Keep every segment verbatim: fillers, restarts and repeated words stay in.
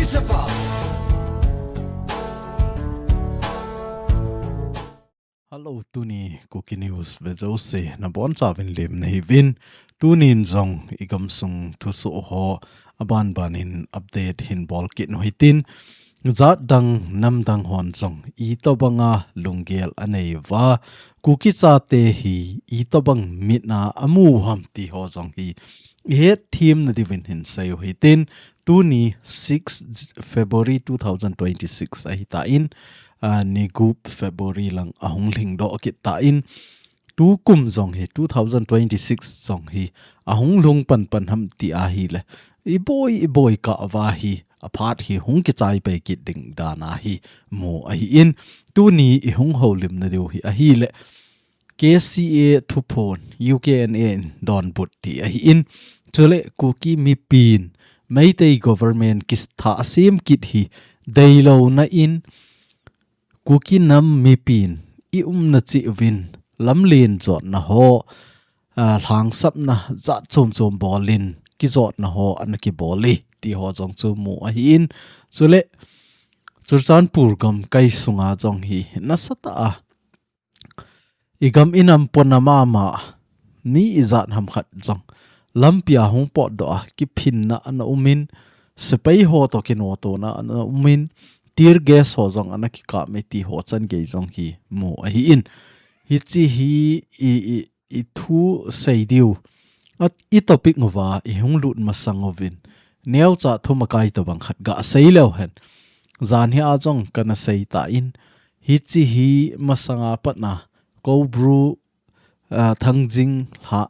Hello, tuni Kuki News vejouse nabonchauvin lemna hiuvin. Tunin jong igamsung thusoh ho abanbanin update hinbol kit u hitin. Jatdang namdang hon jong itobanga lunggel aneiuva, Kuki chate hi itobang mitna amu ham ti ho jong hi ihet themna diuvin hinsei u hitin. Tuni six February two thousand twenty-six ahitan, ah, ni gup February lang ahung lhingdoh kit tan, tukum jong hi two thousand twenty-six jong hi ahung lhung panpan ham ti ahile, iboi iboi kah uva hi aphat hi hung kichai pai kit ding dan ahi mu ahin. Tuni ihung houlimna diu hi ahile, K C A thuphon U K N A in donbut ti ahin. Chule Kuki mipin Meitei government kithah sem kit hi deilouna in, Kuki nam mipin i umna cheh uvin lamlen jotna ho, ah, lhangsapna jat chom chom bolin kijotna ho ana kibol e ti ho jong chu mu ahin. Chule Churachandpur gamkai sunga jong hi nasatah a igam inam pona mama, mi ijat ham khat jong lampia hung potdoh a kiphinna ana umin, sepai ho toh kinotona ana umin, tear gas ho jong ana kikap e ti ho changei jong hi mu ahin. Hiche hi i, i, i thusei diu, a, i topic uva ihung lut masang uvin, neocha thumakai tobang khat gasei leu hen. Jan hi a jong kana sei tan, hiche hi masanga patna Koubru, ah, Thangjing lha-,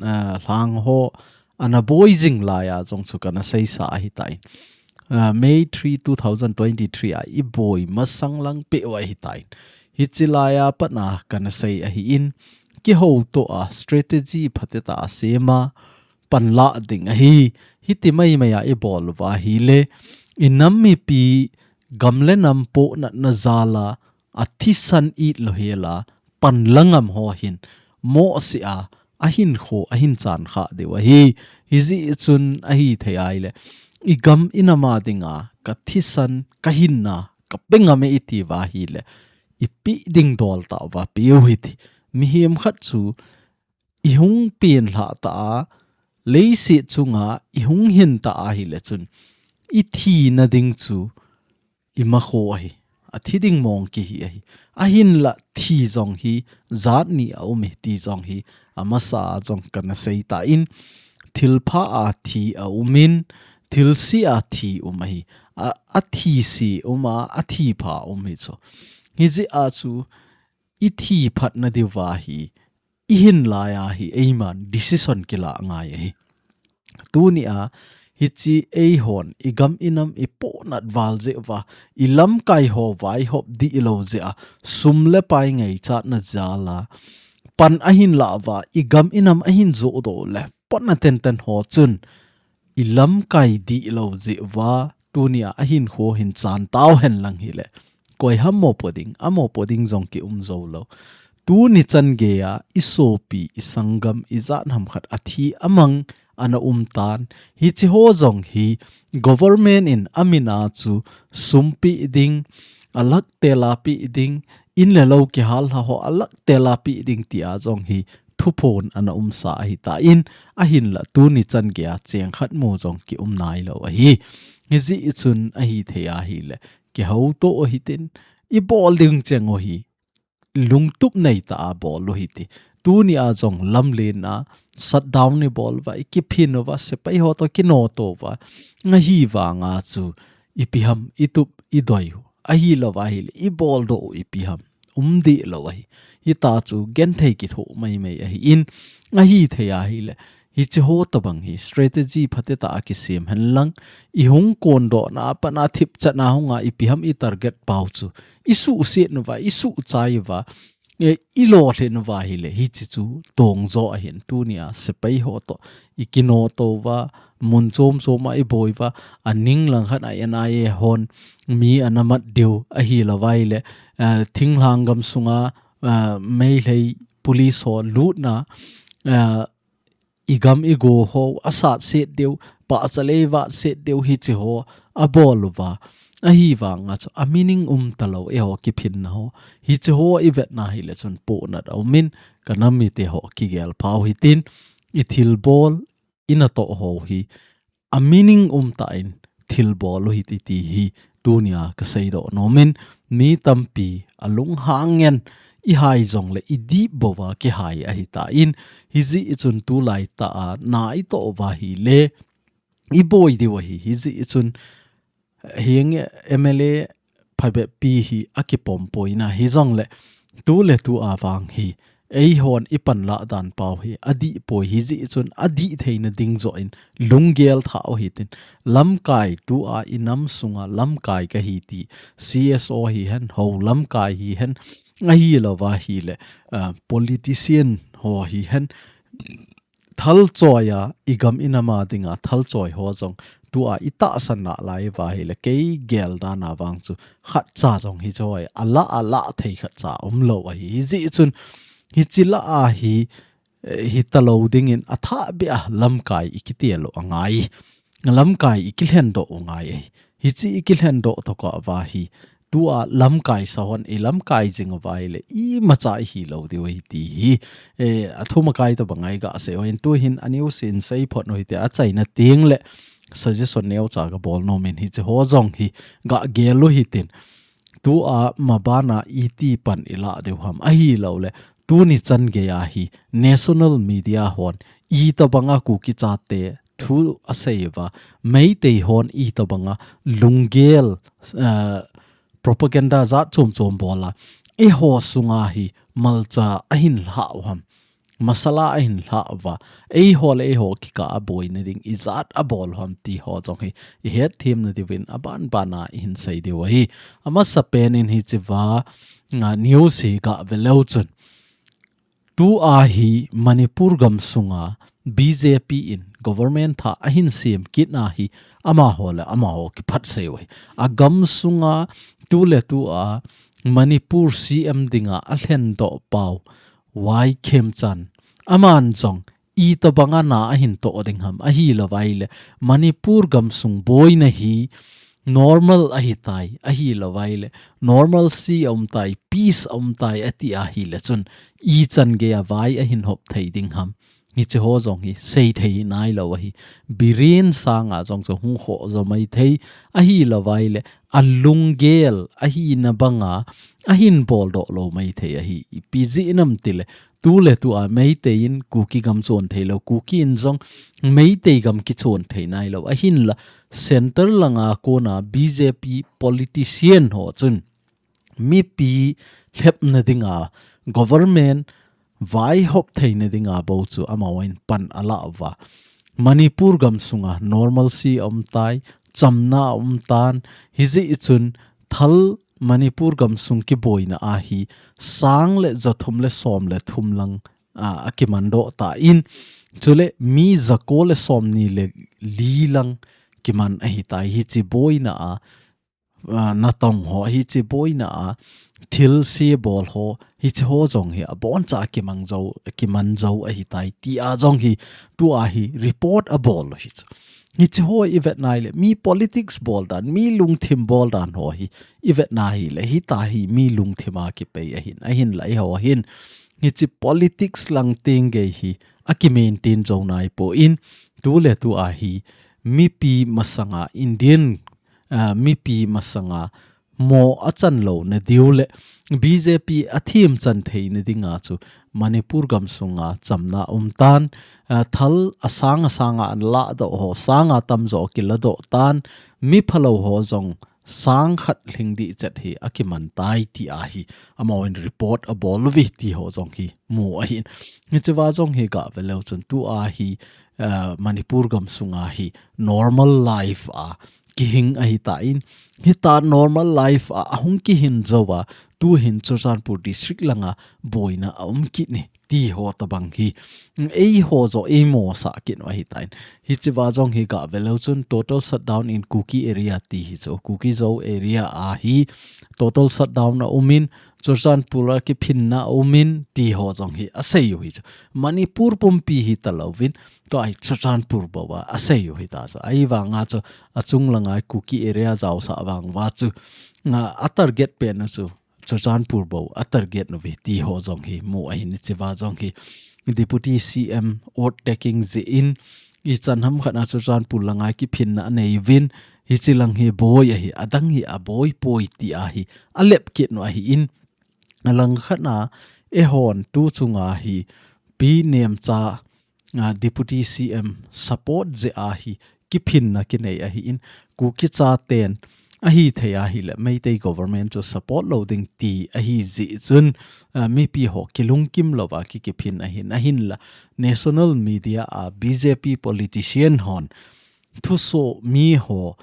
ah, lhang ho ana boi jing laiya jong chu kana seisa ahitai. Ah, May three, two thousand twenty-three a iboi masang lang peh u ahitai. Hiche laiya patna kana sei ahin, kihoutoh a strategy phatecha a sema panla ding ahi. Hiti maimai a ibol uva ahile, inam mipi gam le nam pohnatna jal a athisan it louhel a panla ngam ho hin mohseh a ahinkho ahin chan kha diu ahi. Hijeh chun ahithei ahile, igam inam a dinga kathisan, kahinna kape ngam e iti uva ahile, ipi ding dol tah uva pe u hiti. Mihem khat chu ihung penlhah tah a, leiset chunga ihung hin tah ahile chun, ithina ding chu imakho ahi. Athi ding mong kihi ahi. Ahinla thi jong hi jat ni aum e ti jong hi amasa a jong kana sei tan, thilpha a thi aumin, thilse a thi um ahi. A, athise um a, athipha um hi chu. Hijeh a chu ithi phatna diuva hi, ihin laiya hi eiman decision kila ngai ahi. Tunia hiche eihon igam inam ipohnat val jeh uva, ilamkai ho vaihop dihlou jeh a, sum le pai ngaichatna jal a pan ahin lah uva, igam inam ahin johdoh le, potna tenten ho chun ilamkai dihlou jeh uva, tunia ahinkho hin chan tauhen lang hile, koi ham mopo ding, amopo ding jong kium joulou. Tuni changei a isopi, isanggam, ijat ham khat athi amang ana um tan. Hiche ho jong hi government in amin a chu sum pe ding, alakh tel a pe ding, in le lou kihallha ho alakh tel a pe ding tia jong hi thuphon ana umsa ahitan, ahinla tuni changei a cheng khat mu jong kium nailou ahi. Hijeh chun ahithei ahile, kihoutoh u hitin, ibol ding cheng u hi lungtup neitah a bol u hiti. Tunia jong lamlen a shutdown ibol uva, ikiphin uva, sepai ho toh kinoto uva, ahivanga chu ipi ham itup idoi u, ahilou ahile iboldoh u ipi ham, um dihlou ahi. Hita chu genthei kithoh maimai ahin, ahithei ahile, hiche ho tobang hi strategy phatecha a kisem henlang, ihung kondohna a pat a thipchatna hunga ipi ham itarget pau chu isuhset uva, isuhchai uva, e, ilolhin uva ahile, hiche chu tongjo ahin. Tunia sepai ho toh ikinoto uva, mun chom chom a iboi uva, aning langkhat a N I A hon mi ana mat diu ahilou ahile, eh, thinglhang gamsunga, eh, Meitei police ho lutna, eh, igam igo ho asat set diu, pahcha le ivat set diu hiche ho abol uva. Ahivanga chu a meaning um talou eiho kiphinna ho. Hiche ho ivetna hile chun pohnat aumin, kanam mite ho kigel phau hitin, ithilbol, inatoh ho hi a meaning um tah in thilbol u hite ti hi tunia kaseidoh nomin, mi tampi alunghang ngen, ihai jongle idip bouva kihai ahitan, hijeh chun tulai tah a na itoh uva hile iboi diu ahi, hijeh chun henge M L A phabep pi hi akipom poina hijongle, tuletu avang hi eihon ipanlah dan pau hi adih poi, hijeh chun adih theina ding joh in lunggel thah u hitin, lamkai tua inam sunga lamkai kahi ti, C S O hihen, ho lamkai hihen, ahilouva hile, ah, politician ho hihen, thalchoi a, igam inam a dinga thalchoi ho jong tua itahsan nalai uva hile, kei gel dan a vang chu khatcha jong hiche ho hi alah, alah thei khatcha umlou ahi. Hijeh chun hiche lah a hi, eh, hitalou dingin athahbeh a lamkai ikiti lou angai. Lamkai ikilhendoh u ngai ahi. Hiche ikilhendoh tokah uva hi, tua lamkai sa hon ilamkai jing uva hile imacha ihilou diu ahi ti hi, eh, athum akai tobang a igasei u ahin, tuhin a news in seiphot u hite, achaina tengle suggestion neocha kabol nomin, hiche ho jong hi gagel u hitin, tua mabana iti pan ilah diu ham, ahilouleh tuni chan geiya hi national media hon itobanga Kuki chate thu asei uva, Meitei hon itobanga lunggel, eh, propaganda jat chom chom bol a, eiho sunga hi malcha ahin lhah u ham, masala ahin lhah uva, eiho le eiho kikah a boina ding ijat abol u ham ti ho jong hi ihetthemna diuvin aban ban a ihin sei diu ahi. Amasapen in hichea, ah, news hi gave leu chun, tua hi Manipur gamsunga B J P in government thah ahin sem kitna hi amaho le amaho kiphatsei u ahi. Agamsunga tuletua Manipur C M dinga alhendoh pau Y Khemchand, aman jong itobanga na ahin toh ding ham, ahilouva hile Manipur gamsung boina hi normal ahitai, ahilouva hile normalcy aumtai, peace aumtai ati ahile chun, ichan geiya vai ahin hop thei ding ham, hiche ho jong hi seithei nailou ahi. Biren sanga jong chu hung khoh jo maithei, ahilouva hile alunggel ahina banga ahin boldoh lou maithei ahi. Ipi jeh ham itile, tuletua Meitei in Kuki gam chon theilou, Kuki in jong Meitei gam kichon thei nailou, ahinla center langa kona B J P politician ho chun mipi lhepna dinga, government vaihop theina dinga bou chu amahon pan alah uva, Manipur gamsunga normalcy aumtai, chamna aumtan, hijeh chun thal Manipur gamsung kiboina a hi sang le jathum le som le thum lang, a, akimandoh tan, chule mi jako le somni le li lang kiman ahitai, hiche boina a, a, natong ho, hiche boina a thilse bol ho, hiche ho jong hi aboncha kimang jo, kiman jo ahitai tia jong hi tua hi report abol u hichu. Hiche ho ivet naile, mi politics bol dan, mi lungthim bol dan ho hi ivet nahile, hitia hi mi lungthim a kipei ahin, ahinla eiho hin hiche politics lang teng gei hi akimaintain jo naipon, tuletua hi mipi masanga Indian, ah, mipi masanga mo achan louna diu le B J P athemchan theina dinga chu Manipur gamsunga chamna umtan, ah, thal asang asanga anladoh ho, sanga tamjo kiladoh tan, mi phalou ho jong sang khat lhing ding chet hi akimantai tia hi amahon report abol uve ti ho jong hi mu ahin. Hichea jong hi gave leu chun tua hi, ah, Manipur gamsunga hi normal life a kihing ahitan, hitia normal life a ahung kihin jouva, tuhin Churachandpur district langa boina aum kit e ti ho tobang hi eiho jo eimosah kit u ahitan. Hichea jong hi gave leu chun total shutdown in Kuki area ti hi chu, Kuki Zo area a hi total shutdown aumin, Churachandpur a kiphinna umin ti ho jong hi asei u hi chu. Manipur pumpi hi talouvin, tua hi Churachandpur bou a asei u hi ta chu. Ahivanga chu achung langa Kuki area jaosah vang uva chu, a, a target pen u chu Churachandpur bou a target u ve ti ho jong hi mu ahin, hichea jong hi Deputy C M oath taking jeh in ichan ham khat a Churachandpur langa kiphinna anei uvin, hiche lang hi boi ahi, adang hi aboi poi ti ahi, alep kit u ahin, alang khat a eihon tu chunga hi Pi Nemcha, a, Deputy C M support jeh a hi kiphinna kinei ahin, Kuki chaten ahithei ahile Meitei government chu support lou ding ti ahi jeh chun, a, mipi ho kilungkim louva ki, kiphin ahin, ahinla national media a B J P politician hon thuso mi ho,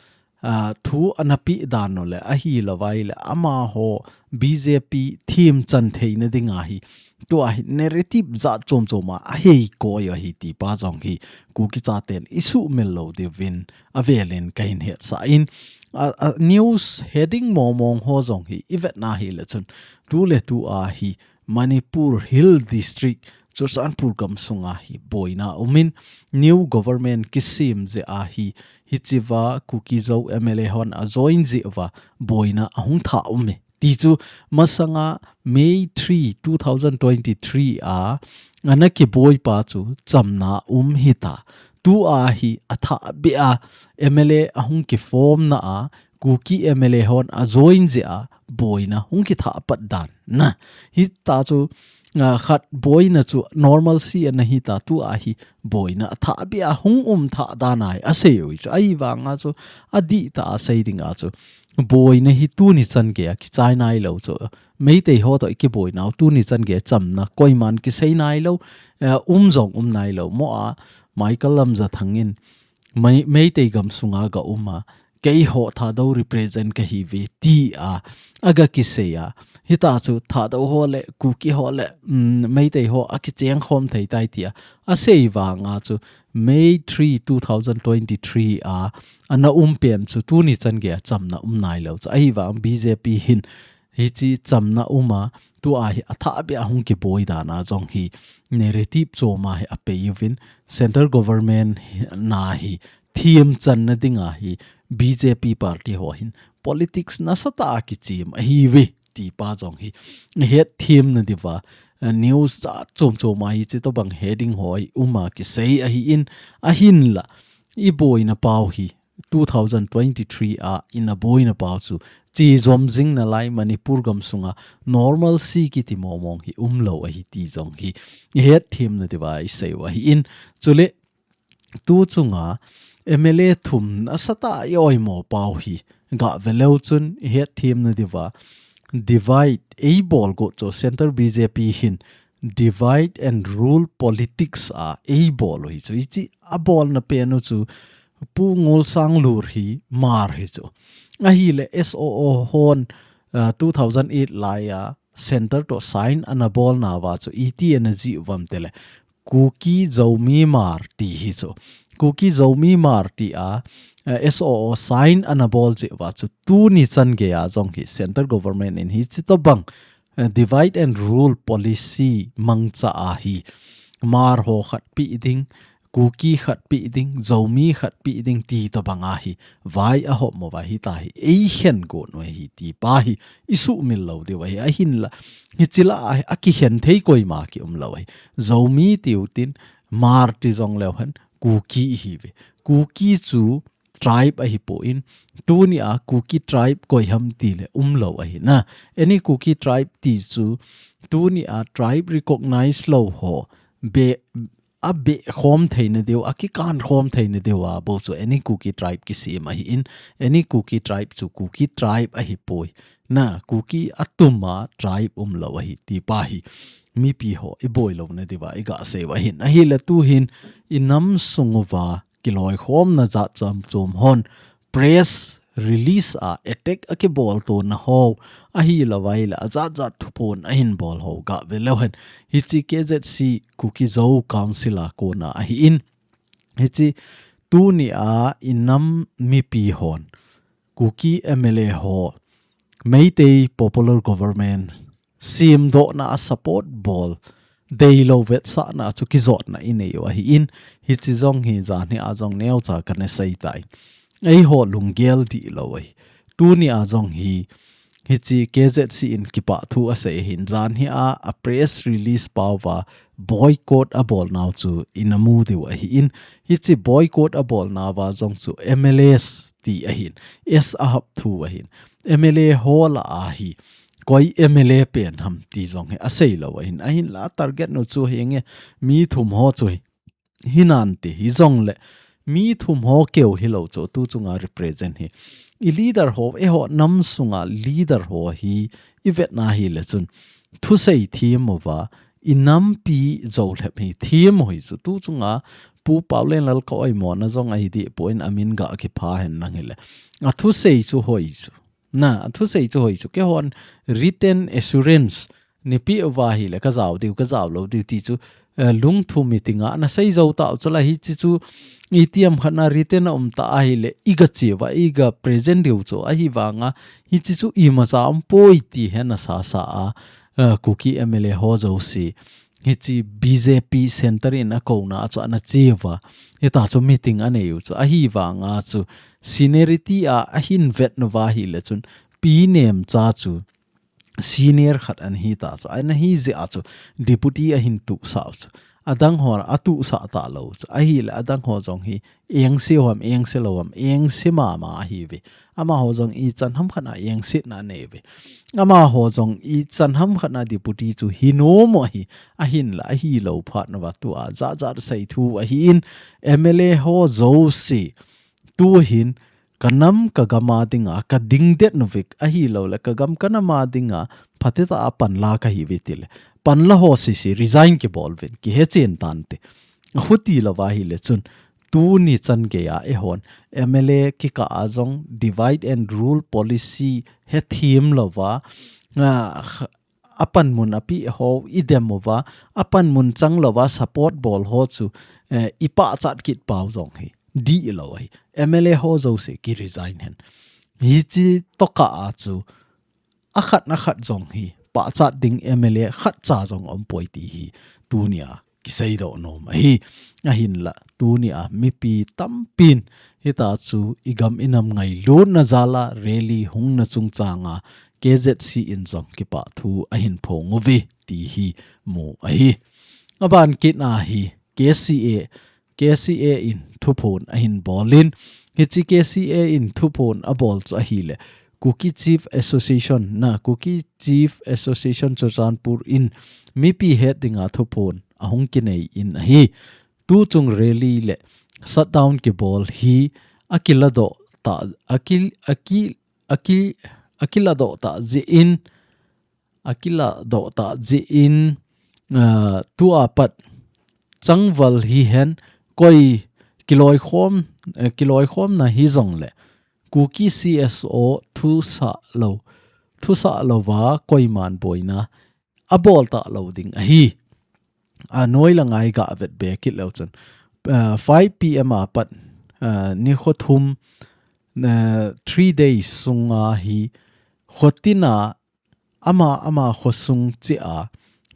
a, thu ana pe dan u le, ahilouva ahile amaho B J P themchan theina dinga hi, tua hi narrative jat chom chom a ahei koi u ahi ti pa jong hi Kuki chaten isuhmil lou diuvin avelin kahin hetsah in, a, a, news heading mong mong ho jong hi ivet na hile chun, tu le tu a hi Manipur Hill District, Churachandpur gamsunga hi boina umin, new government kisem jeh a hi, hichea Kuki Zo M L A hon ajoin jeh uva boina ahung thah ume. Ti chu masanga May three, two thousand twenty-three a, ana kiboi pa chu chamna um hita. Tua hi athah beh a M L A ahung kiform na a, Kuki M L A hon ajoin jeh a boina hung kithah pat dan. Na, hita chu, a, khat boina chu normalcy ana hita, tua hi boina athah beh a hung um thah dan ahi asei u hi chu. Ahivanga chu adih tah a sei dinga chu boina hi tuni chan gei a kichai nailou chu. Meitei ho toh ikiboinau tuni chan gei a chamna koiman kisei nailou, eh, um jong um nailou. Mo a Michael Lamjathang in Mei-, Meitei gamsunga ga um a, keiho Thadou represent kahi uve ti a, aga kisei a. Hita chu Thadou ho le, Kuki ho le, mm, Meitei ho akicheng khom thei tai ti a, asei vanga chu May three, two thousand twenty-three a, ana um pen chu tuni chan gei a chamna um nailou chu. Ahivang B J P hin hiche chamna um a, tua hi athah beh a hung kiboi dan a jong hi narrative chom a hi apei uvin, central government hi, na hi themchanna dinga hi B J P party ho hin politics nasatah a kichem ahiuve ti pa jong hi hetthemna diuva, eh, news jat chom chom a hiche tobang heading ho hi um a kisei ahin, ahinla iboina pau hi two thousand twenty-three a ina boina pau chu chejom jing nalai, Manipur gamsunga normalcy kiti mong mong hi umlou ahi ti jong hi hetthemna diuva isei u ahin, chule tu chunga M L A thum nasatah a i oimo pau hi ga ve leu chun hetthemna diuva divide eibol got chu, central B J P hin divide and rule politics a eibol u hi chu. Hiche abolna pen u chu Pu Ngulsanglur hi Hmar hi chu. Ahile S O O hon, ah, two thousand eight lai a centre toh sign ana bolna uva chu iti ana jih uvam tile Kuki Zomi Hmar ti hi chu. Kuki Zomi Hmar ti a, eh, S O O sign ana bol jeh uva chu tuni chan gei a jong hi central government in hiche tobang, eh, divide and rule policy mangcha a hi Hmar ho khat pe ding, Kuki khat pe ding, Zomi khat pe ding ti tobang a hi vai ahom uva hita hi eikhen got u ahi ti pa hi isuhmil lou diu ahi. Ahinla hiche lah a hi akikhen thei koima kium lou ahi. Zomi tiu tin, Hmar ti jong leu hen, Kuki ihiuve. Kuki chu tribe ahipon, tuni a Kuki tribe koi ham tile umlou ahi na. Any Kuki tribe ti chu tuni a tribe recognize lou ho be a beh khom theina diu, a kikan khom theina diu a bou chu any Kuki tribe kisem ahin, any Kuki tribe chu Kuki tribe ahipoi. Na, Kuki atum a tribe umlou ahi ti pa hi mipi ho iboi louna diuva iga sei u ahin. Ahile tu hin inam sung uva kiloikhomna jat chom chom hon press release a attack akibol tona ho, ahilouva ahile ajat jat thuphon ahin bol ho ga ve leu hen. Hiche K Z C Kuki Zo Council a kona ahin. Hiche tuni a inam mipi hon Kuki M L A ho Meitei Popular Government semdohna a support bol deilou vetsahna chu kijotna inei u ahin, hiche jong hi janhi a jong neocha kana seitai. Eiho lunggel dihlou ahi. Tuni a jong hi, hiche K Z C in kipah thu asei ahin, janhi a, a press release pao va boycott abol nau chu ina mu diu ahin, hiche boycott abol nauva jong chu M L As ti ahin, S ahap thu ahin, M L A ho lah a hi, koi M L A pen ham ti jong hi aseilou ahin, ahinla target nu chu hinge, mi thum ho chu hi, hinante hijongle, mi thum ho keu hilou chu tu chunga represent hi. I leader ho, eiho nam sunga leader ho hi, i vetna hile chun, thusei them uva, i nampi jou lhep hi them u hi chu tu chunga Pu Paolenlal ka oimona jong ahi deh poi, amin ga kipha hen lang hile. A thusei chu hoi chu. Na, a thusei chu hoi chu. Keihon written assurance nei peh uva hile, ka jao diu, ka jao lou diu ti chu, eh, lungthim meeting a na sei jou tau chu la, hiche chu itiham khat na written a um ta ahile, i ga che uva, i ga present diu chu, ahivanga, hiche chu imacha um poi ti hi na sasa a, eh, Kuki M L A ho jouse, hiche B J P center in a kouna chu ana che uva, hita chu meeting anei u chu, ahivanga chu seniority a ahin vet nauva hile chun, Pi Nemcha chu senior khat ana hi ta chu, ana hi jeh a chu deputy ahin tuhsah u chu. Adang ho atuhsah talou chu. Ahile adang ho jong hi engse u ham, engse lou ham, engse mama ahiuve. Amaho jong ichan ham khat na engsetna anei uve. Amaho jong ichan ham khat na deputy chu hi nom u ahi, ahinla ahilou phat nauva tua jat jat sei thu ahin, M L A ho jouse tuhin ka nam ka gam a dinga ka dingdet nauve, ahilouleh ka gam ka nam a dinga phatechan panla kahiuve tile, panla ho sese resign kibol uvin, kihechen tante. Ahuti louva hile chun, tuni chan geiya eihon M L A kikah a jong divide and rule policy hethem louva, a, apanmun apeh ho idem uva, apanmun chang louva support bol ho chu, eh, ipachat kit pau jong hi dihlou ahi. M L A ho jouse kiresign hen. Hiche tokah a chu akhat na khat jong hi pachat ding M L A khatcha jong aumpoi ti hi tunia kiseidoh nom ahi. Ahinla, tunia mipi tampin hita chu igam inam ngailutna jal a rally hungna chungchang a K Z C in jong kipah thu ahin phong uve ti hi mu ahi. Aban kit a hi K C A, K C A in thuphon ahin bol in, hiche K C A in thuphon abol chu ahile, Kuki Chief Association na, Kuki Chief Association Churachandpur in mipi het dinga thuphon ahung kinei in ahi. Tuchung rally le shutdown kibol hi akiladoh ta, aki, aki, aki, akiladoh ta jeh in, akiladoh ta jeh in, ah, tua pat changval hihen koi kiloikhom, eh, kiloikhomna hijongle Kuki C S O thusah lou, thusah louva koiman boina abol talou ding ahi. Anoi langa iga vet be kit leu chun, ah, five P M a pat, ah, nikho thum, ah, three days sunga hi khotina ama, ama khosung cheh a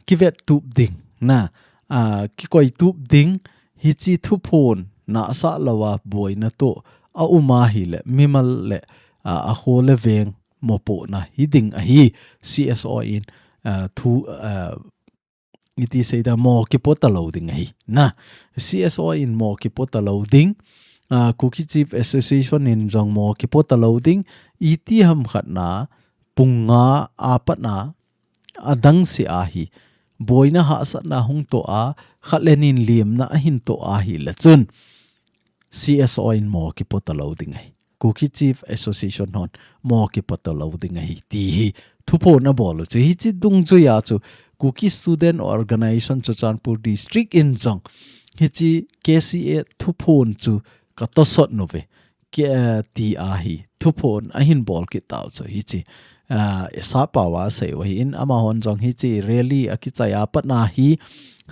kivettup ding na, ah, kikoitup ding, hiche thuphon nahsah louva boina toh aum ahile mimal le, ah, akho le veng mopohna hiding ahi. C S O in, ah, thu, ah, iti seida mo kipo talou ding ahi. Na, C S O in mo kipo talou ding, ah, Kuki Chief Association in jong mo kipo talou ding, itiham khat na, pung nga a pat na, adang seh a hi boina hahsatna hung toh a, khat le ni in lemna ahin toh ahile chun, C S O in mo kipo talou ding ahi. Kuki Chief Association hon mo kipo talou ding ahi ti hi thuphon abol u chu. Hiche dungjuia chu Kuki Student Organization Churachandpur District in jong hiche K C A thuphon chu ka tosot uve, ke, eh, ti ahi. Thuphon ahin bol kit tau chu hiche, ah, esap pao a asei u ahin, amahon jong hiche rally akichai a pat na hi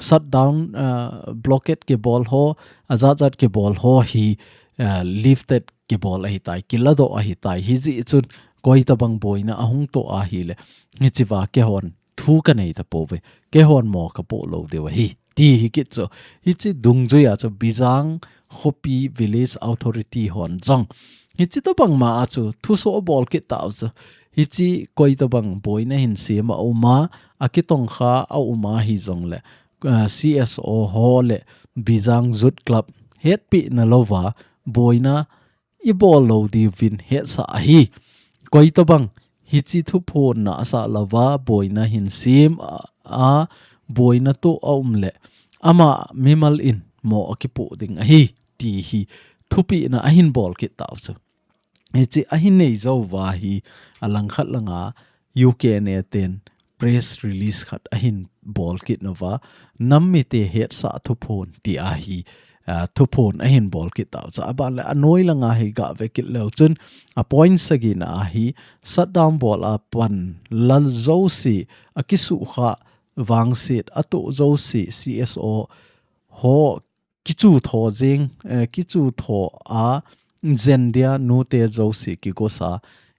shutdown, ah, blockade kibol ho, ajat jat kibol ho hi, ah, lifted kibol ahitai, kiladoh ahitai. Hijeh chun koi tabang boina ahung toh ahile, hichea keihon thu thu ka nei tapouve. Keihon mo ka poh lou diu ahi. Ti hi kit chu. Hiche dungjuia chu Bijang Khopi Village Authority hon jong. Hiche tobang ma a chu thusoh abol kit tau chu. Hiche koi tobang boina hin sem a um a, akitongkha a um a hijongle, ah, C S O ho le Bijang Youth Club hetpina louva boina ibol lou diuvin hetsah ahi. Koi tobang hiche thuphon nasa louva boina hin sem a, a boina toh a um le ama mimal in mo akipoh ding ahi ti hi thupina ahin bol kit tau chu. Hiche ahin nei jouva hi alangkhat langa U K N A ten press release khat ahin bol kit nauva, nam mite hetsah thuphon ti ahi, ah, thuphon ahin bol kit tau chu. Aban le anoi langa hi gah ve kit leu chun, a point sagina ahi, shutdown bol a pan la jouse, akisukha vangset, atoh jouse, C S O ho kichu tho jing, eh, kichu tho a, jen dia nute jouse kigosa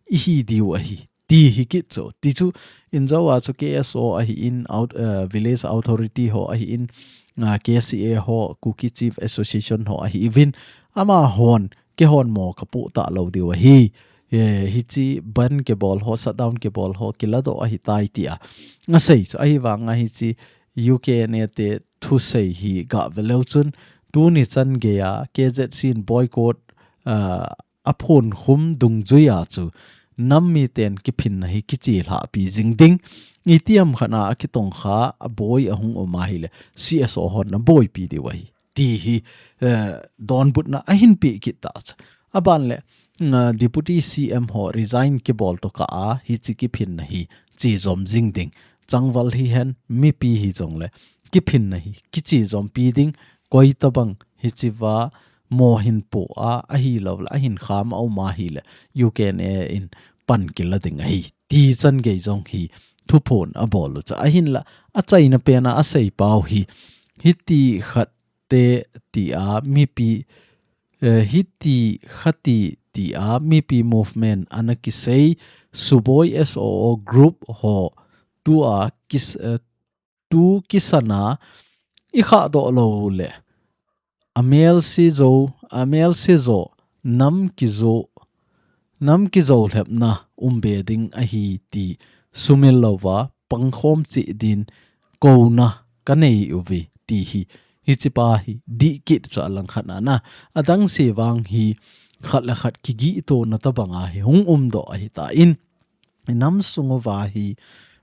ihi diu ahi. Ti hi kit chu. Ti chu in jou a chu K S O ahin, out, eh, Village Authority ho ahin, ah, K C A ho, Kuki Chief Association ho ahiuvin. Amahon, keihon mo ka poh talou diu ahi. Eh, hiche ban kibol ho, shutdown kibol ho, kiladoh ahitai tia. Asei chu ahivanga hiche U K N A te thusei hi gah ve leu chun, tuni chan geia K Z C in boycott, ah, aphonkhum dungjuia chu nam miten kiphinna hi kiche lhahpi jing ding. Itiham khat a akitongkha a boi ahung um ahile C S O hon aboipi diu ahi. Ti hi, eh, donbutna ahin pe kit tau chu. Aban le, ah, Deputy C M ho resign kibol tokah a hiche kiphinna hi che jom jing ding. Changval hihen mipi hijongle kiphinna hi kiche jompi ding, koi tobang hichea mo hin poh a, ahilou le ahin kham a um ahile U K N A in pan kila ding ahi. Ti chan gei jong hi thuphon abol u chu. Ahinla achaina pen a asei pau hi, hiti khat te tia mipi, eh, hiti khati tia mipi movement ana kisei, suboi S O O group ho tua kis-, eh, tu kisana i khahdoh lou le, amelse jo, amelse jo, nam kijo, nam kijo lhepna umbe ding ahi ti sumil louva, pangkhom cheh din kouna ka nei uve ti hi, hichepa hi dih kit chu alangkhat a na. Adang se vang hi khat le khat kigih tona tabang a hi hung umdoh ahitan, i nam sung uva hi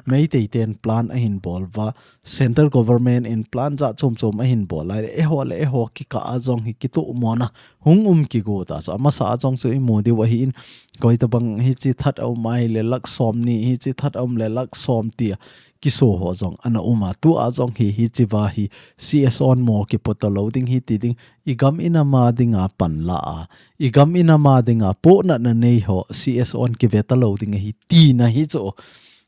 Meitei ten plan ahin bol uva, Central Government in plan jat chom chom ahin bol lai le, eiho le eiho kikah a jong hi kitoh mona hung um kigo ta chu. Amasa a jong chu i mu diu ahin, koi tabang hiche that a um ahile lakh som ni, hiche that a um le lakh som tia kiso ho jong ana um a. Tua jong hi, hichea hi C S O in mo kipoh talou ding ahi ti ding, i gam i nam a dinga pan la a, i gam i nam a dinga pohnatna nei ho C S O in kive talou ding ahi tina hi chu.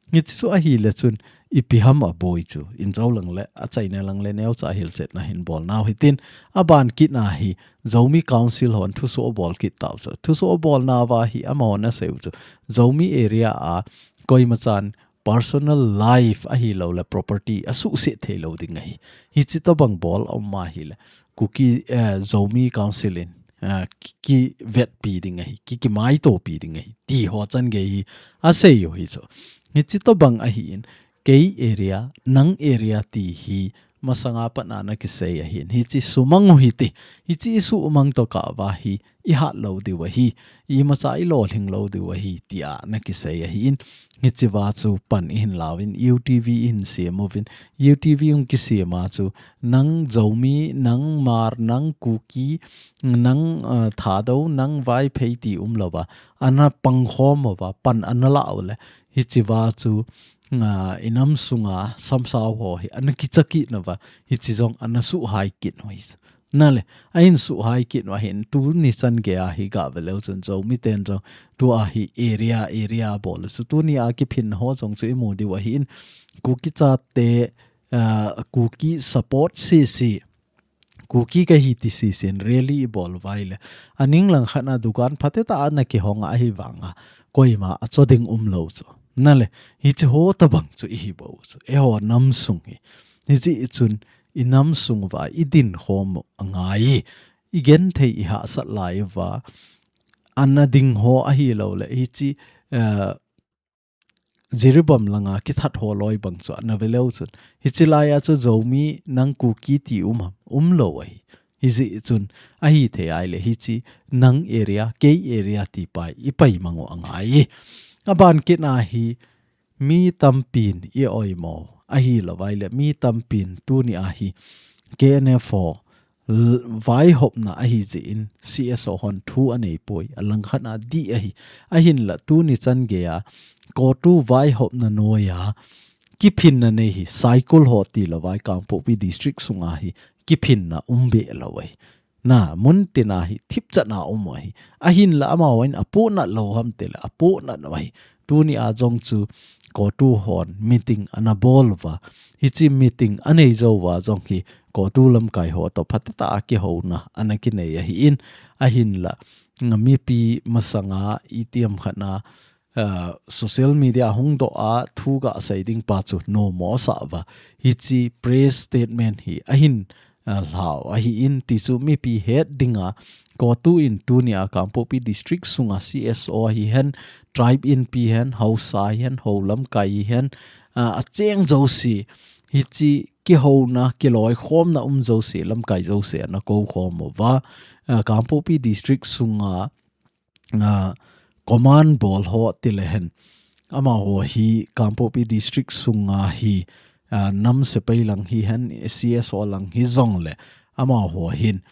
Hiche chu ahile chun ipi ham aboi chu. In jou lang le, achaina lang le, neocha hilchetna hin bol nau hitin, aban kit na hi Zomi Council hon thusoh abol kit tau chu. Thusoh abol nauva hi amahon asei u chu, Zomi area a koima chan personal life ahilou le property asuhset thei lou ding ahi. Hiche tabang bol a um ahile, Kuki, eh, Zomi Council in, eh, ki, kivetpi ding ahi, ki, kimaitopi ding ahi ti ho chan gei hi asei u hi chu. Hiche tabang ahin, kei area, nang area ti hi masanga pat a na kisei ahin, hiche sumang u hite, hiche i sumang tokah uva hi i hat lou diu ahi, imacha i lolhing lou diu ahi, tia na kisei ahin, hichea chu pan i hin lauvin, U T V i hin sem uvin, U T V hung kisem a chu, nang Zomi, nang Hmar, nang Kuki, nang, ah, Thadou, nang Vaiphei ti umlouva, ana pangkhom uva, pan ana la u le, hichea chu, ah, i nam sunga samsau ho hi ana kicha kit nauva, hiche jong ana suhhai kit u hi. Na le, ahin suhhai kit u ahin, tuni chan gei a hi gah ve leu chun Zomi ten jong tua hi area, area bol u chu, tuni a kiphin ho jong chu i mu diu ahin, Kuki chate, ah, Kuki support sese, Kuki kahi ti sese in rally i bol uva ahile, aning langkhat na dukan phatecha ana kihong a ahivanga, koima acho ding umlou chu. Nale, hichi ho tabang chu ihi bou chu. Eiho nam sung hi. Hichi chun i nam sung uva i din khom u angai. I genthei i hahsat lai uva. Ana ding ho ahilou le. Hichi, eh, Jiribam langa kithat ho loi bang chu ana ve leu chun. Hichi laia chu Zomi nang Kuki ti um ham, um lou ahi. Hichi chun ahi thei ai le hichi nang area, kei area ti pai, i pai mang u angai. Aban kit na hi mi tampin i oimo. Ahilou vai le mi tampin tuni a hi K N F ho l-, vaihopna ahi jeh in C S O hon thu anei poi, alangkhat a dih ahi. Ahinla tuni chan geiya, CoTU vaihopna noiya, kiphinna nei hi, Saikul ho tilou vai Kangpokpi District sunga hi, kiphinna um be lou ahi. Na, mun tina hi, thipchatna um ahi. Ahinla amahon apohnat lou ham tile, apohnat u ahi. Tuni a jong chu CoTU hon meeting ana bol uva. Hichi meeting anei jou uva jong hi CoTU lamkai ho toh phatah a kihouna ana kinei ahi in ahinla. Mipi masanga itiham khat na, ah, social media hung doh a thu gasei ding pa chu nomo sah uva. Hichi press statement hi ahin ah, lhau ahi in ti chu mipi het dinga CoTU in tuni a Kangpokpi District sunga C S O ahi hen, tribe inpi hen, Haosa ahi hen, ho lamkai ahi hen, ah, acheng jouse, hichi kihouna, kiloikhomna um jouse, lamkai jouse ana kou khom uva, ah, Kangpokpi District sunga ah, command bol ho tile hen. Amaho hi Kangpokpi District sunga hi, ah, nam sepai lang hi hen, C S O lang hi jong le. Amaho hin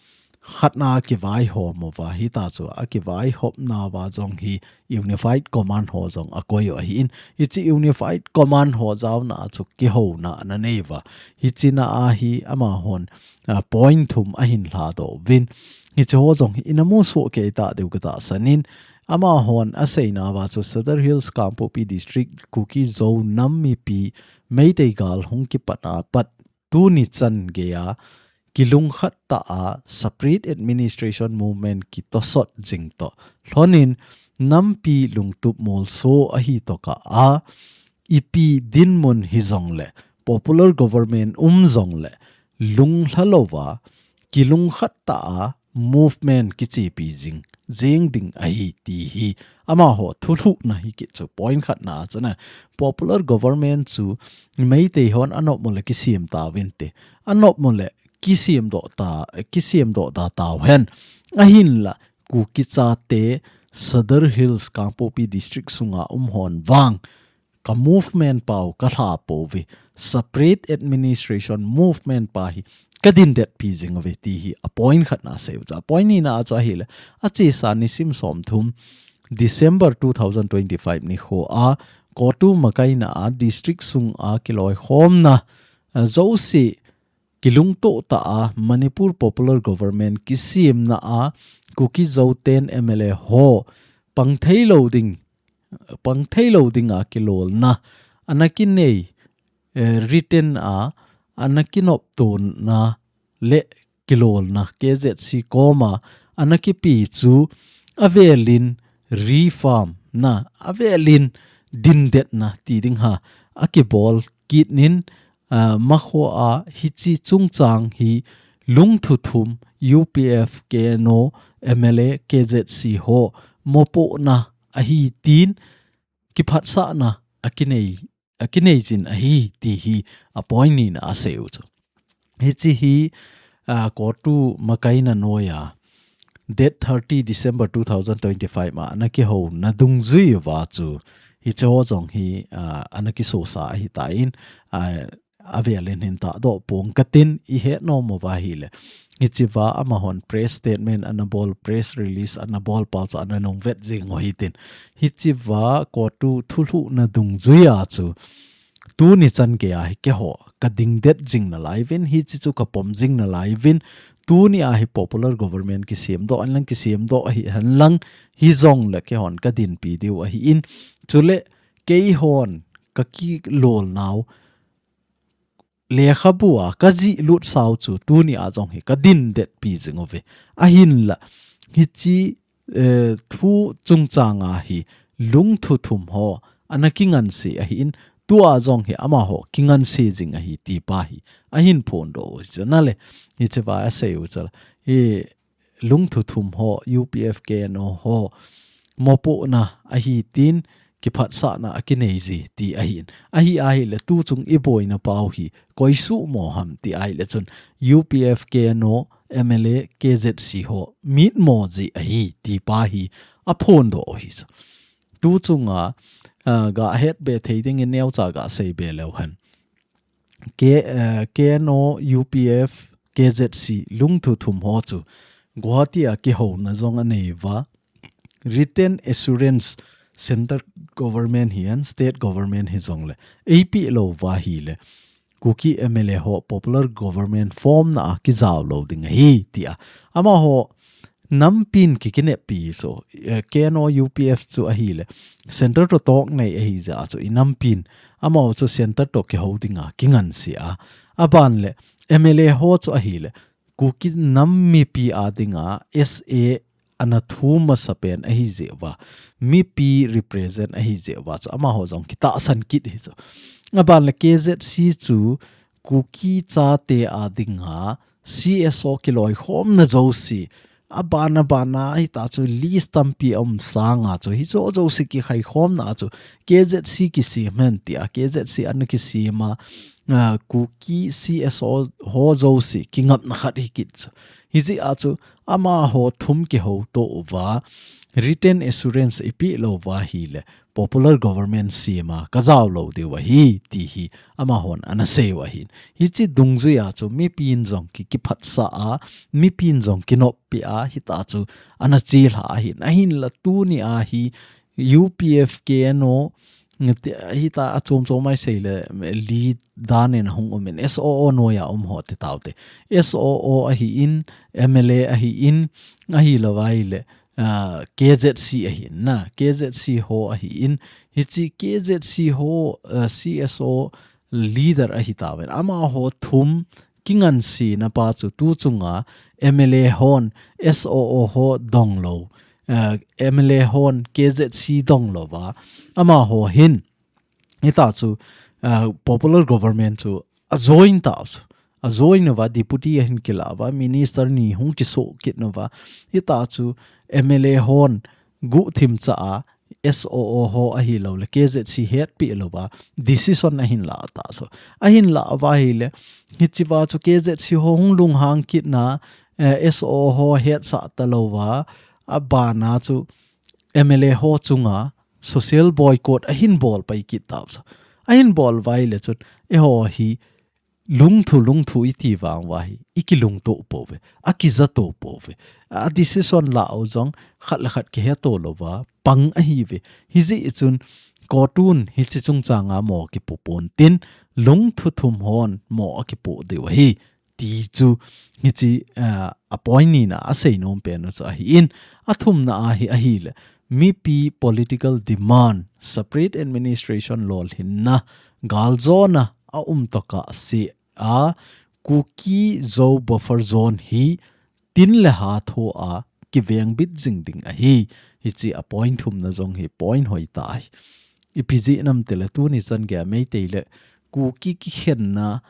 khatna akivaihom uva hita chu akivaihopna uva jong hi Unified Command ho jong akoi u ahi in. Hichi Unified Command ho jaona a chu kihouna ana nei uva. Hichi na a hi amahon, ah, point thum ahin lhadoh uvin. Hichi ho jong hi ina musoh kei ta diu katahsan in. Amahon aseina uva chu Sadar Hills Kangpokpi District Kuki Zo nam mipi Meitei gal hung kipat a pat tuni chan geiya kilungkhat ta a separate administration movement kitosot jing toh lhonin nampi lungtup molso ahi toh kah a ipi dinmun hi jong le popular government um jong le lunglha louva kilungkhat ta a movement kichepi jing, jing ding ahi ti hi amaho thulhuhna hi kit chu point khatna a chun a popular government chu Meitei hon anop mo le kisem tauvin te. Anop mo le kisem doh ta, kisem doh da tau hen. Ahinla Kuki chate Sadar Hills Kangpokpi District sunga um hon vang ka movement pau ka lha pouve. Separate administration movement pa hi ka din det pi jing uve ti hi a point khatna a sei u chu. A point nina a chu ahile, achesa nisim somthum December two thousand twenty-five nikho a CoTU makaina a district sunga kiloikhomna, ah, jouse kilungtoh ta a Manipur Popular Government kisemna a Kuki Zo ten M L A ho pang thei lou ding, pang thei lou dinga kilolna ana kinei, eh, written a ana kinoptona le kilolna K Z C koma ana kipe chu avelin reform na, avelin din detna ti ding ha akibol kit nin, ah, makho a hichi chungchang hi lungthuthum U P F, K N O, M L A, K Z C ho mopohna ahi tin kiphatsahna akinei, akinei jin ahi ti hi a point nina a sei u chu. Hichi hi, ah, CoTU makaina noiya date thirty December two thousand twenty-five ma ana kihouna dungjui uva chu hichi ho jong hi, ah, ana kisosa ahi tan, ah, avelin hin tahdoh pong katin i het nom uva ahile. Hichi va amahon press statement ana bol, press release ana bol pau chu ana nungvet jing u hitin. Hichi va CoTU thulhuhna dungjui a chu tuni chan geiya hi keiho ka ding det jing nalai uvin, hichi chu ka pom jing nalai uvin, tuni a hi popular government kisemdoh, ahinlang kisemdoh ahi henlang, hijongle keihon ka dinpi diu ahi in, chule keihon ka kilolnau lekhabu a ka jih lut sau chu tuni a jong hi ka din detpi jing uve. Ahinla, hichi, eh, thu chungchang a hi lungthuthum ho ana kinganse ahin, tua jong hi amaho kinganse jing ahi ti pa hi ahin phondoh u chu nale. Hiche va asei u chu la. Hi lungthu thum ho, U P F K N O ho mopohna ahi tin, kiphatsahna akinei ji ti ahin. Ahi ahile tuchung iboina pau hi koi suhmo ham ti ahile chun U P F K N O M L A K Z C ho mitmo ji ahi ti pa hi aphondoh u hi chu. Tuchunga, ah, gahet be thei dingin neocha gasei be leu hen. K, eh, K N O, U P F, K Z C, lungthu thum ho chu Guwahati a kihouna jong anei uva. Written assurance, central government hihen, state government hijongle eipeh lou uva ahile Kuki M L A ho popular government form na a kijao lou ding ahi tia. Amaho nampin kikineppi so, eh, K N O U P F chu ahile, central toh toh nei ahi jeh a chu i nampin, amaho chu central toh kihou dinga kinganse a. Aban le, M L A ho chu ahile, Kuki nam mipi a dinga S A ana thu masapen ahi jeh uva, mipi represent ahi jeh uva chu amaho jong kitahsan kit hi chu. Aban le K Z C chu Kuki chate a dinga C S O kiloikhomna jouse, aban aban a hita chu list tampi aum sanga chu hijo jouse kikhaikhomna chu K Z C kisem hen tia, K Z C ana kisem a, ah, Kuki C S O ho jouse kingapna khat hi kit chu. Hijeh a chu amaho thum kihouto uva, written assurance ipeh lou uva ahile, popular government sem a kajao lou diu ahi, ti hi amahon ana sei u ahin. Hiche dungjui a chu mipin jong ki, kiphatsah a, mipin jong kinoppi a, hita chu ana chelha ahin. Ahinla tuni a hi U P F K N O, ti, hita a chom chom a isei le, li dan in ahung um in, S O O noiya um ho ti taute. S O O ahin, M L A ahin, ahilou ahile, ah, K Z C ahin na, K Z C ho ahin, hiche K Z C ho, ah, C S O leader ahi tauvin. Amaho thum kingansena pa chu tuchunga M L A hon S O O ho dong lou, ah, M L A hon K Z C dong lou va. Amaho hin, hita chu, ah, popular government chu ajoin tauve. Ajoin uva, deputy ahin kila uva, minister ni hung kisoh kit uva. Hita chu M L A hon guhthim cha a S O O ho ahilou le K Z C hetpi lou va, decision ahin la tauve. Ahin la uva ahile, hiche va chu K Z C ho hung lunghang kit na, eh, S O O ho hetsah talou va, abana chu M L A ho chunga social boycott ahin bol pai kit tauve. Ahin bol uva ahile chun, eiho hi lungthu, lungthu iti vang uva hi, ikilungto pouve, akija to pouve. A decision la u jong khat le khat kiheto lou va, pang ahiuve. Hijeh chun, kotun hiche chungchang a mo kipu pon tin, lungthu thum hon mo akipu diu ahi. Ti chu hiche, ah, a point nina a seinom pen u chu ahin, athumna a hi ahile, mipi political demand, separate administration lolhinna, galjona aum tokah sea, Kuki Zo buffer zone hi tin le ha thoa kivengbit jing ding ahi. Hiche a point thumna jong hi point hoitah ahi. Ipi jeh ham itile tuni chan geiya Meitei le Kuki kikhenna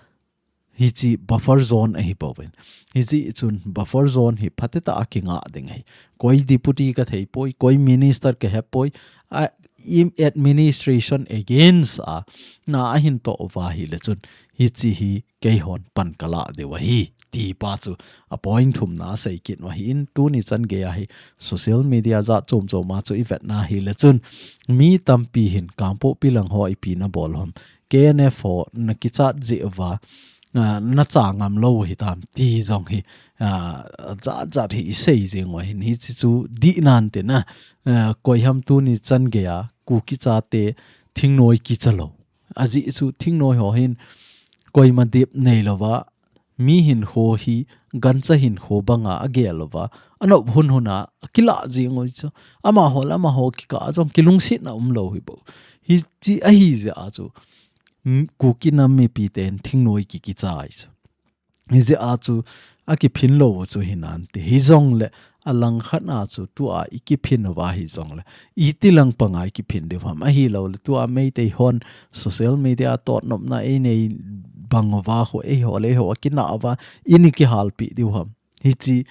hiche buffer zone ahi bouvin. Hijeh chun buffer zone hi phatetah a kinga ding ahi. Koi deputy kathei poi, koi minister kahe poi, a, im administration against a, na ahin toh uva ahile chun, hiche hi keihon pan kala diu ahi, ti pa chu a point thumna a sei kit u ahin, tuni chan geiya hi social media jat chom chom a chu ivetna ahile chun, mi tampi hin Kangpokpi lang ho ipi nabol ham, K N F ho nakichat jeh uva, ah, nacha ngam lou hitam ti jong hi, ah, jat jat hi isei jing u ahin, hiche chu dih nante na, ah, koi ham tuni chan geiya Kuki chate thingnoi kicha lou. Ajeh chu thingnoi ho hin koima dip neilou va, mi hinkho hi gancha hinkho banga agel uva, anop hun hun a akilah jing u chu. Amaho le amaho kikah a jong kilungsetna umlou hi bou. Hiche ahi jeh a chu, m-, Kuki nam mipi ten thingnoi ki, kichai chu. Hijeh a chu, akiphin lou u chu hinante. Hijongle, a langkhat a chu tua i kiphin uva hi jongle, iti lang panga i kiphin diu ham, ahilouleh tua Meitei hon social media totnopna ei nei bang uva khu eiho le eiho a kinah uva i ni kihalpi diu ham. Hichi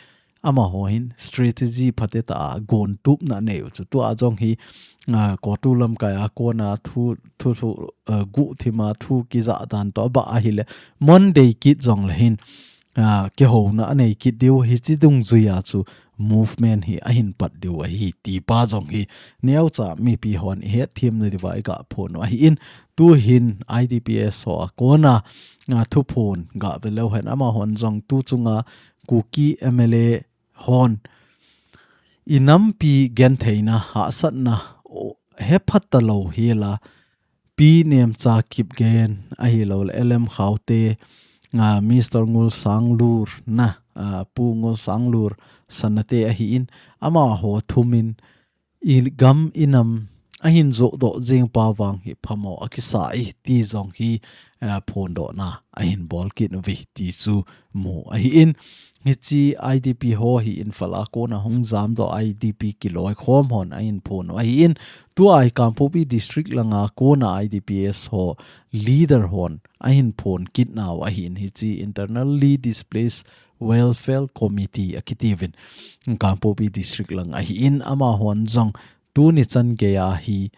amaho hin strategy phatecha a gontupna nei u chu. Tua jong hi, a, CoTU lamkai a kona thu, thu, thu, a, guhthima thu kija dan toh abah ahile Monday kit jongle hin, a, kihouna anei kit diu hichi dungjuia chu movement hi ahin pat diu ahi ti pa jong hi neocha mipi hon i hetthemna diuva i ga phon u ahin, tuhin I D P S ho a kona, a, thuphon ga ve leu hen amahon jong tu chunga Kuki M L A hon i nampi gentheina hahsatna o, hephat talou hi la Pi Nemcha Kipgen ahilouleh L M Khaute, a, Mister Ngulsanglur na, a, Pu Ngulsanglur Sanate ahin amaho thumin i gam i nam ahin jodoh jing pa vang hi phamo akisa e ti jong hi, a, phondohna ahin bol kit uve ti chu mu ahin. Hichi I D P ho hi Imphal a kona hung jamdoh I D P kiloikhom hon ahin phon u ahin. Tua hi Kangpokpi District langa kona I D P S ho leader hon ahin phon kit nau ahin, hichi Internally Displaced Welfare Committee akitiuvin Kangpokpi District lang ahin, amahon jong tuni chan geia hi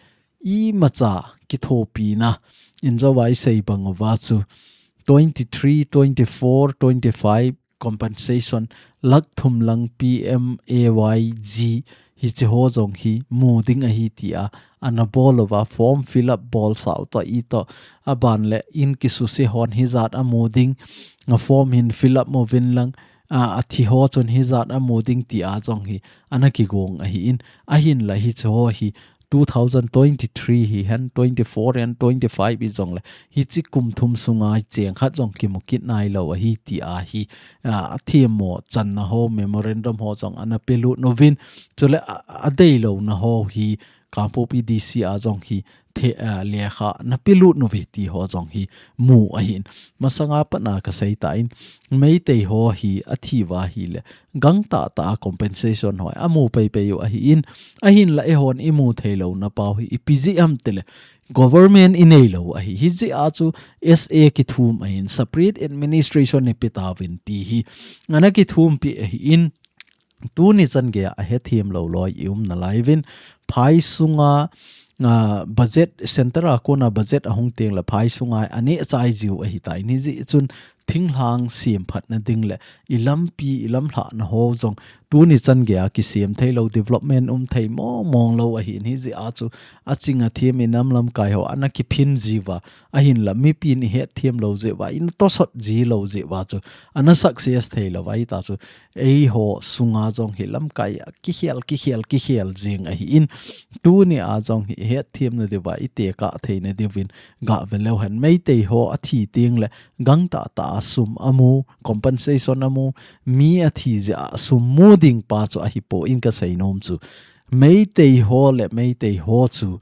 imacha kithopina in jovai sei bang uva chu twenty-three, twenty-four, twenty-five compensation lakh thum lang P M A Y G hichi ho jong hi mu ding ahi tia ana bol uva, form fill up bol sau toh itoh, aban le in kisuse hon hijat amu ding, a form hin fill up uvin lang, a, athi ho chun hijat amu ding tia jong hi ana kigong ahin, ahinla hichi ho hi two thousand twenty-three hihen, twenty-four and twenty-five hi jongle hichi kum thum sunga cheng khat jong kimu kit nailou ahi tia hi, a, athemmo channa ho, memorandum ho jong ana pelut uvin, chule a, adeilouna ho hi Kangpokpi D C a jong hi the, a, lekha ana pelut uve ti ho jong hi mu ahin. Masanga pat a kasei tan, Meitei ho hi athi uva ahile gangtah tah a compensation ho amu peipei u ahin, ahinla eihon imu theilouna pau hi ipi jeh ham itile government inei lou ahi. Hijeh a chu S A kithum ahin, separate administration ipe tauvin ti hi ana kithumpi ahin, tuni chan geia ahethem lou loi i um nalaiuvin, phai sunga, a, budget, center a kona budget ahung tengle phai sunga aneh chai jiu ahitan, hijeh chun thinglhang semphatna ding le i lampi, i lamlhahna ho jong tuni chan geia kisem theilou, development um thei mong mong lou ahin, hijeh a chu aching athem i nam lamkai ho ana kiphin jiuva, ahinla mipin ihethem lou jeh uva, inatosot jilou jeh uva chu ana success theilou ahitai chu, eiho sunga jong hi lamkai a kikhel, kikhel, kikhel jing ahin, tunia jong hi ihetthemna diuva itekah theina diuvin ga ve leu hen, Meitei ho athi tengle gangtah tah a sum amu, compensation amu, mi athi jeh a sum mu ding pa chu ahipoi, in kasei nom chu Meitei ho le Meitei ho chu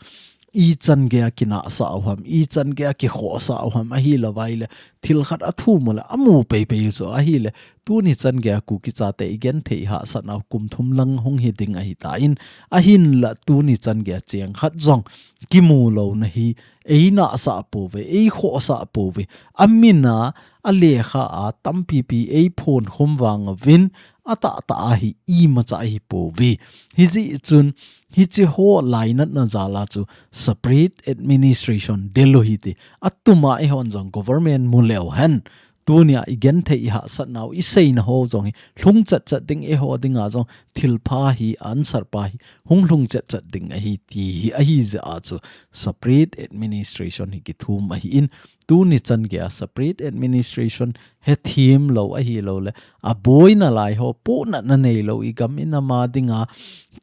ichan geia kinahsah u ham, ichan geia kikhohsah u ham, ahilouva ahile thil khat athum u le amu peipei u chu ahile, tuni chan geia Kuki chate igenthei hahsatnau kum thum lang hung hi ding ahitan, ahinla tuni chan geia cheng khat jong kimu louna hi einahsah pouve, eikhohsah pouve, amin a, alekha a tampipi eiphon khum vang uvin, atahtah a hi imacha ahipouve. Hijeh chun hichi ho lainatna jal a chu separate administration del u hite. Atuma eihon jong government mu leu hen, tunia igenthei ihahsatnau, iseina ho jong hi lhung chatchat ding, eiho dinga jong thilpha hi, answer pa hi hung lhung chatchat ding ahi ti hi ahi jeh a chu separate administration hi kithum ahin, tuni chan geia separate administration hethem lou ahilouleh aboina lai ho, pohnatna neilou igam inam a dinga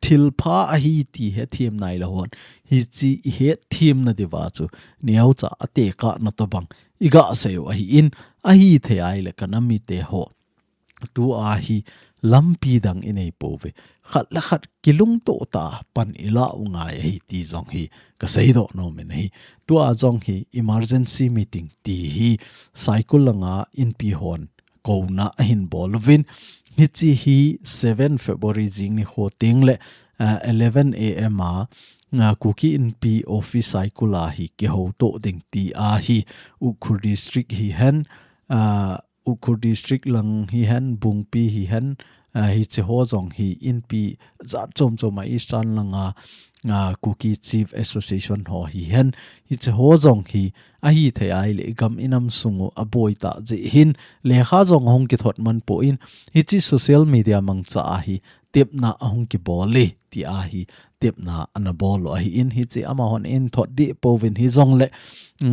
thilpha ahi ti hethem nailou hon hichi ihetthemna diuva chu neocha atekahna tobang iga sei u ahin, ahithei ahile kanam mite ho, tua hi lampi dang inei pouve, khat le khat kilungtoh tah a pan ilah u ngai ahi ti jong hi kasei doh nom in ahi. Tua jong hi emergency meeting ti hi Saikul langa Inpi hon kouna ahin bol uvin, Hiche hi seven February jing nikho teng le, ah, eleven A M a, ah, Kuki Inpi office Saikul a hi kihouto ding ti ahi. Ukhrul District hihen, ah, Ukhrul District lang hihen, Bungpi hihen, ah, hiche ho jong hi Inpi jat chom chom a Eastern langa, ah, Kuki Chief Association ho hihen, hiche ho jong hi ahithei ahile i gam i nam sung u aboi tah jeh hin lekha jong ahung kithot man poi, hiche social media mangcha a hi tepna ahung kibol e ti ahi, tepna ana bol u ahin, hiche amahon eithot deh pouvin hijongle,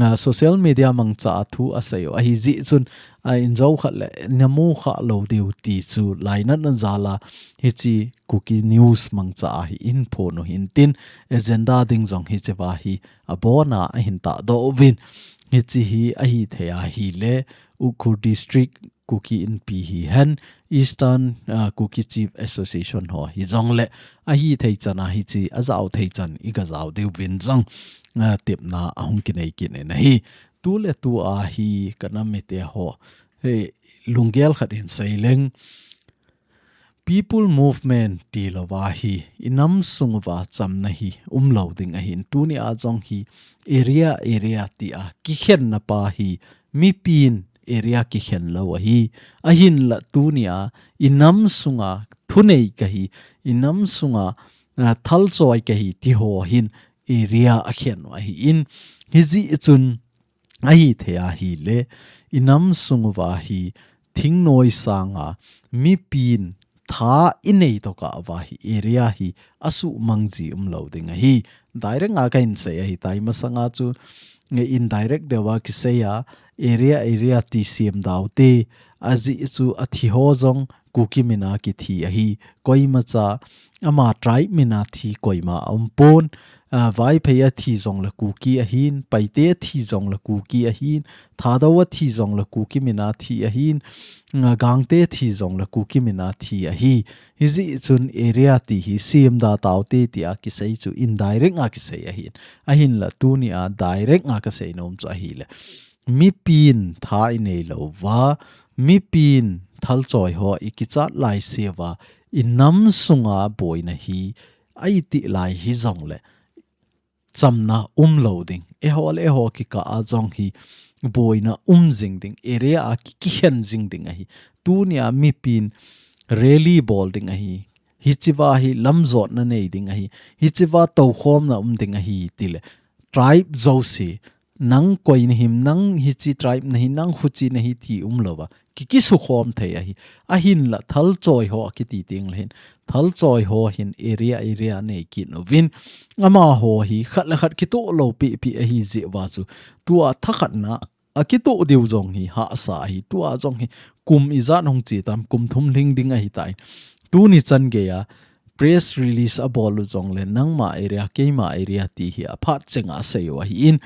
ah, social media mangcha a thu asei u ahi jeh chun, ah, in jou khat le namu kha lou diu ti chu lainatna jal a hiche Kuki News mangcha a hi eiphon u hintin, agenda ding jong hiche va hi abon a ahin tahdoh uvin. Hiche hi ahithei ahile Ukhrul District Kuki Inpi hihen, Eastern, ah, Kuki Chief Association ho hijongle ahithei chan a hiche ajao thei chan i gajao diuvin jong, ah, tepna ahung kinei kit in ahi. Tu le tu a hi ka nam mite ho, hei, lunggel khat hin sei leng, People Movement tilou va hi i nam sung uva chamna hi umlou ding ahin, tuni a jong hi area, area ti a kikhenna pa hi mipin area kikhen lou ahi. Ahinla tuni a i nam sunga thunei kahi, i nam sunga, ah, thalchoi kahi ti ho hin area akhen u ahin, hijeh chun ahithei ahile i nam sung uva hi thingnoi sanga mipin tha i nei tokah uva hi area hi asuhmang ji umlou ding ahi. Direct a kahin sei ahitai, masanga chu indirect deuva kisei a, area, area ti sem dau te, ajeh chu athi ho jong Kuki mina kithi ahi, koimacha ama tribe mina thi koima aumpon, ah, Vaiphei athi jongle Kuki ahin, Paite athi jongle Kuki ahin, Thadou athi jongle Kuki mina thi ahin, ah, Gangte athi jongle Kuki mina thi ahi. Hijeh chun area ti hi sem da tau te ti a kisei chu indirect a kisei ahin. Ahinla tuni a direct a kasei nom chu ahile, mipin tha i nei lou va, mipin thalchoi ho i kichat lai se uva, i nam sunga boina hi a i tih lai hijongle chamna umlou ding. Eiho le eiho kikah a jong hi boina um jing ding, area a ki, kikhen jing ding ahi. Tuni a mipin rally bol ding ahi. Hiche va hi lamjotna nei ding ahi. Hiche va toukhomna um ding ahi tile, tribe jouse, nang koi nahim, nang hiche tribe nahi, nang huche nahi ti umlou va, ki, kisukhom thei ahi. Ahinla thalchoi ho akiti tengle hin, thalchoi ho hin area, area nei kit uvin, amaho hi khat le khat kitoh lou pipi ahi jeh uva chu, tua thakhatna a kitoh diu jong hi hahsa ahi, tua jong hi kum ijat hung che tam, kum thum lhing ding ahitai. Tuni chan geiya press release abol u jongle, nangma area, keima area ti hi aphat chenga asei u ahin.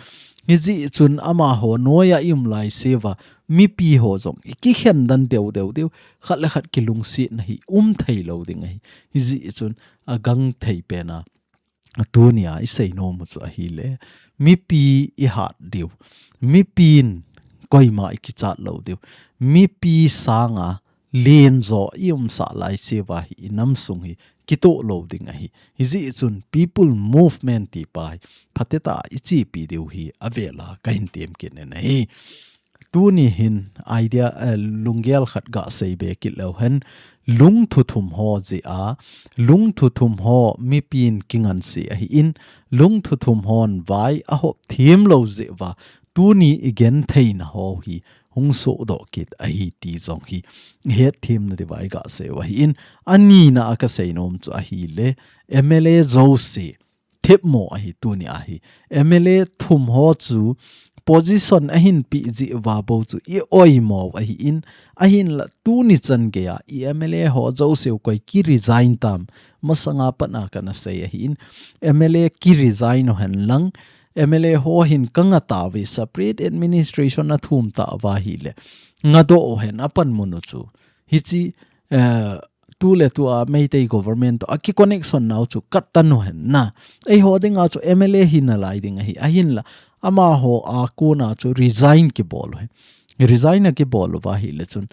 Hijeh chun amaho noiya i um lai se uva, mipi ho jong i kikhen dan deu deu diu, khat le khat kilungsetna hi um thei lou ding ahi. Hijeh chun agangthei pen a, tuni a i sei nom u chu ahile, mipi i hat diu, mipin koima i kichat lou diu, mipi sanga lenjo i umsah lai se uva hi i nam sung hi kitoh lou ding ahi. Hijeh chun People Movement ti pa hi phatecha i chepi diu hi avel a kahin tem kit in ahi. Tuni hin idea, eh, lunggel khat gasei be kit leu hen, lungthu thum ho jeh a, lungthu thum ho mipin kingansea ahin, lungthu thum hon vai ahop them lou jeh uva, tuni i gentheina ho hi hung sohdoh kit ahi ti jong hi i hetthemna diuva i gasei u ahin, anina a kasei nom chu ahile, M L A jouse, thepmo ahi tuni a hi. M L A thum ho chu position ahin pe jeh uva bou chu i oimo u ahin, ahinla tuni chan geiya i M L A ho jouse u koi ki resign tam, masanga pat a kana sei ahin, M L A ki resign u hen lang, M L A ho hin kanga tauve, separate administration athum tauva ahile, ngadoh u hen apanmun u chu. Hiche, eh, tu le tu a Meitei government to a ki connection nau chu cut tan u hen na. Eiho dinga chu M L A hi nalai ding ahi, ahinla amaho a kona chu resign kibol u hen. Resign akibol uva ahile chun,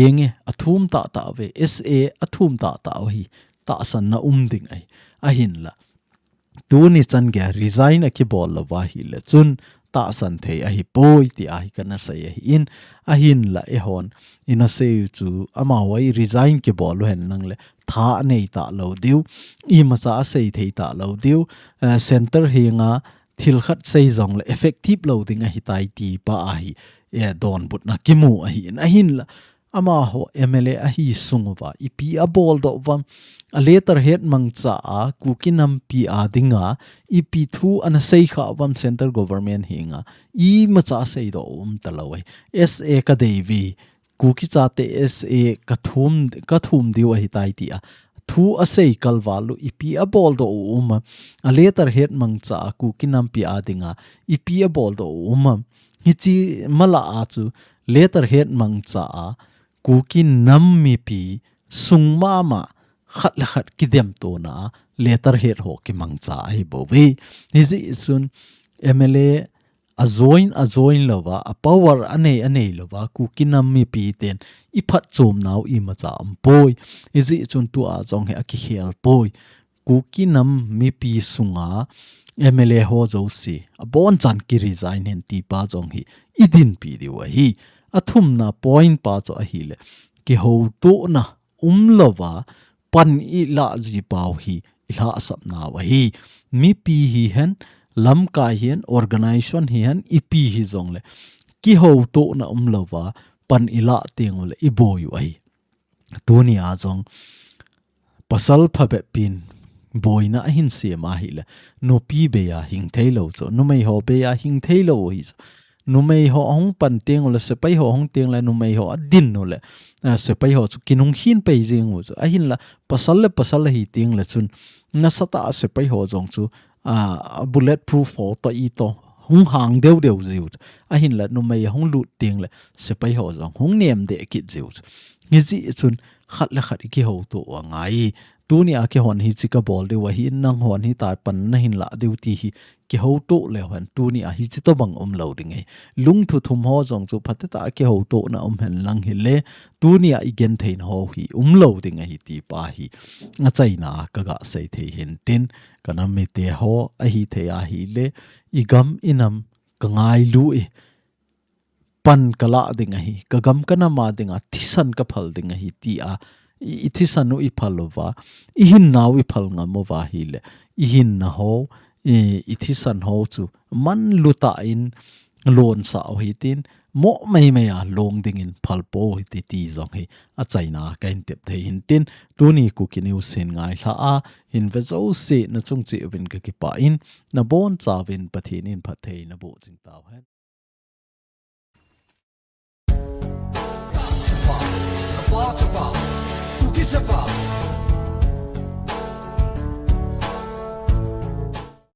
henge, athum tahtah ve, S A athum tahtah u hi, tahsanna um ding ahi, ahinla. Tuni chan geiya resign akibol louva ahile chun tahsan thei ahipoi ti ahi kana sei ahin, ahinla eihon ina sei u chu amaho i resign kibol u henlang le tha anei talou diu, imacha asei thei talou diu, eh, center henga thil khat sei jongle effective lou ding ahitai ti pa ahi, eh, donbutna kimu ahin, ahinla amaho M L A ahi sung uva ipi aboldoh uvam, a letterhead mangcha a Kuki nampi a dinga ipi thu ana sei kha uvam central government henga, imacha aseidoh u um talou ahi. S A kadei uve, Kuki chate S A kathum, kathum diu ahitai tia thu asei kalval u ipi aboldoh u um am, a letterhead mangcha a Kuki nampi a dinga ipi aboldoh u um am. Hichi mala a chu letterhead mangcha a Kuki nam mipi sung mama khat le khat kidemtona a letterhead ho kimangcha ahi bouve. Hijeh chun M L A ajoin, ajoin louva, a power anei, anei louva, Kuki nam mipi ten iphatchomnau imacha umpoi. Hijeh chun tua jong hi akikhel poi. Kuki nam mipi sunga M L A ho jouse abonchan kiresign hen ti pa jong hi idinpi diu ahi. Athumna point pa chu ahile, kihoutohna umlouva pan ilah ji pau hi ilhahsapnau ahi. Mipi hihen, lamkai hihen, organization hihen, ipi hijongle kihoutohna umlouva pan ilah tengule iboi u ahi. Tunia jong pasal phabep pin boina ahin sem ahile, nupi beiya hing theilou chu, numei ho beiya hing theilou hi chu. Numei ho ahung pan tengule, sepai ho ahung tengle, numei ho adin ule, ah, sepai ho chu kinungkhin pei jing u chu. Ahinla pasal le pasal ahi tengle chun nasatah a sepai ho jong chu, ah, bullet proof ho toh itoh hung hang deu deu jiu chu. Ahinla numei ahung lut tengle sepai ho jong hung nem deh kit jiu chu. Hijeh chun khat le khat ikihoutoh u angai. Tunia keihon hichi kabol diu ahin, nanghon hitia pan nahin lah diu ti hi kihoutoh leu hen, tunia hichi tobang umlou ding ahi. Lungthu thum ho jong chu phatecha kihoutohna um henlang hile, tunia igentheina ho hi umlou ding ahi ti pa hi achaina kaga sei thei hintin, kanam mite ho ahithei ahile, igam inam kangailu e, pan kalah ding ahi, kagam kanam a dinga thisan kaphal ding ahi tia, i, ithisan u iphal uva, ihinnau iphal ngam uva ahile, ihinna ho, i, ithisan ho chu manlutah in lonsah u hitin, moh meimei a long dingin phalpou hite ti jong hi achaina kahin tep thei hintin, tuni Kuki News hin ngailhah a hinve jouse nachung cheh uvin kakipah in, nabonchauvin Pathen in phattheina boh jing tauhen. Chapa, Kuki Chapa.